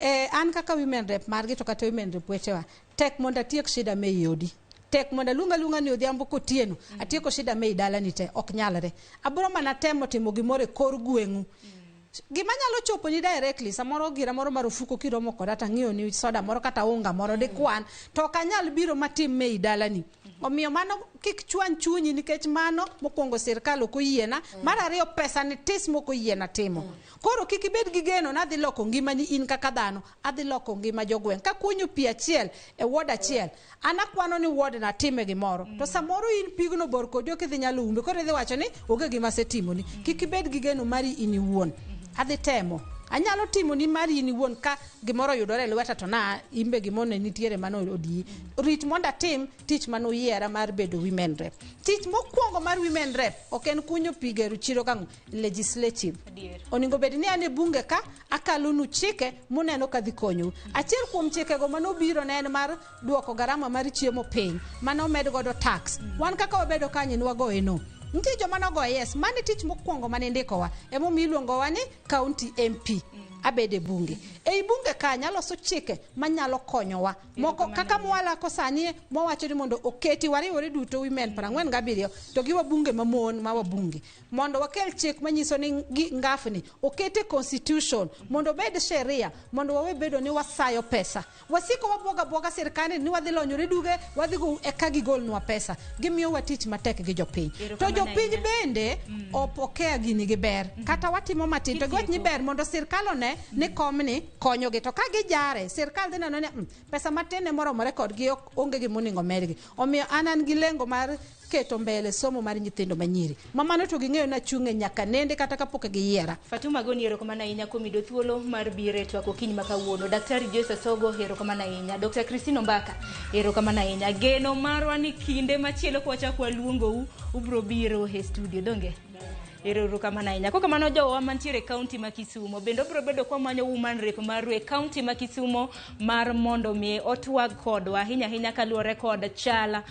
An kaka women rep margi to kata women rep wechewa, tek mondo atiek shida me ei odi. Tek mondo aluong aluonga ni odhiambo kotieno, atieko shida me ei dalani te, ok nyalre. Abro mana temo timo gimoro e kor gweng'u. Gima nyalo chopo ni directly, samoro gira moro mar ofuko kiromo koda tang'iewo ni soda moro kata unga moro dikwan, to ok anyal biro matim me ei dalani. Omiyo mano kik chwany chunyi nikech mano mokwongo sirkal ok oyiena, mar ariyo pesa ni tis mok oyiena timo. Koro kik ibed gi geno ni adhi loko ngimani in kaka dhano, adhi loko ngima jogweng'. Kakunyo pi achiel e ward achiel, an akwano ni ward na atime gimoro. To samoro in pigno bor kodi ok idhi nyalo umbe, koro idhi wacho ni onge gima asetimoni. Kik ibed gi geno mari in iwuon. Adhi temo. Anyalo timoni mari in iwuon ka gimoro oyudore e lweta to na imbe gimoro ne nitiere mano odiyi. Rit mondo atim tich mane uyiera mar bedo women rep. Tich mokwongo mar women rep ok en kunyo pi gero chiro kang'o, legislative. Onego bed ni an e bunge ka akalonu chike muneno ka dhi konyou. Achiel kuom chikego manobiro ne en mar duoko garama mar chiemo piny, mane omed godo tax. Wan kaka wabedo kanyo ne wagoye no. Nitie joma nogoye yes, mano e tich mokwongo mane indikowa. Emomiyo iluongowa ni county MP. Abedo e bunge. Ei bunge kanyo aloso chike manyalo konyowa. Moko kaka mwalako sani mwawacho ni mondo oketi wariwore duto women 47 to gi wabunge mamon ma wabunge mondo wakel chik manyiso ni ngafni okete constitution mondo obed sheria mondo wawe bedo ni wasayo pesa. Wasiko wabwoga bwoga sirkande ni wadhi lonyore duge, wadhi go eka gigolnwa pesa. Gimiyowa tich matek gi jopiny. To jopiny bende opokea gini gi ber. Kata watimo matin to giwach ni ber mondo sirkal one ni komni konyogi. To ka gijare, sirkal dhi neno ni pesa matin ne moromore kodgi onge gima onego medgi. Omiyo an an gi lengo mar keto mbele somo mar nyithindo manyiri. Ma mano to ging'eyo ni achung'e nyaka nende kata kapok giyiera. Fatuma Goni, erokamano ahinya kuom yudo thuolo mar biro e twak okinyi ma kawuono. Daktari Joyce Osogo, erokamano ahinya. Dr. Christine Ombaka, erokamano ahinya. Geno marwa ni kinde machielo kwachak waluongou, ubro biro e studio, donge? Erokamano ahinya. Kokamano jowa mantiere e kaunti ma Kisumo, bende obro bedo kwamanyo woman rep maru e kaunti ma Kisumo mar mondo mi otwag kodwa ahinya ahinya kaluwore kod chala.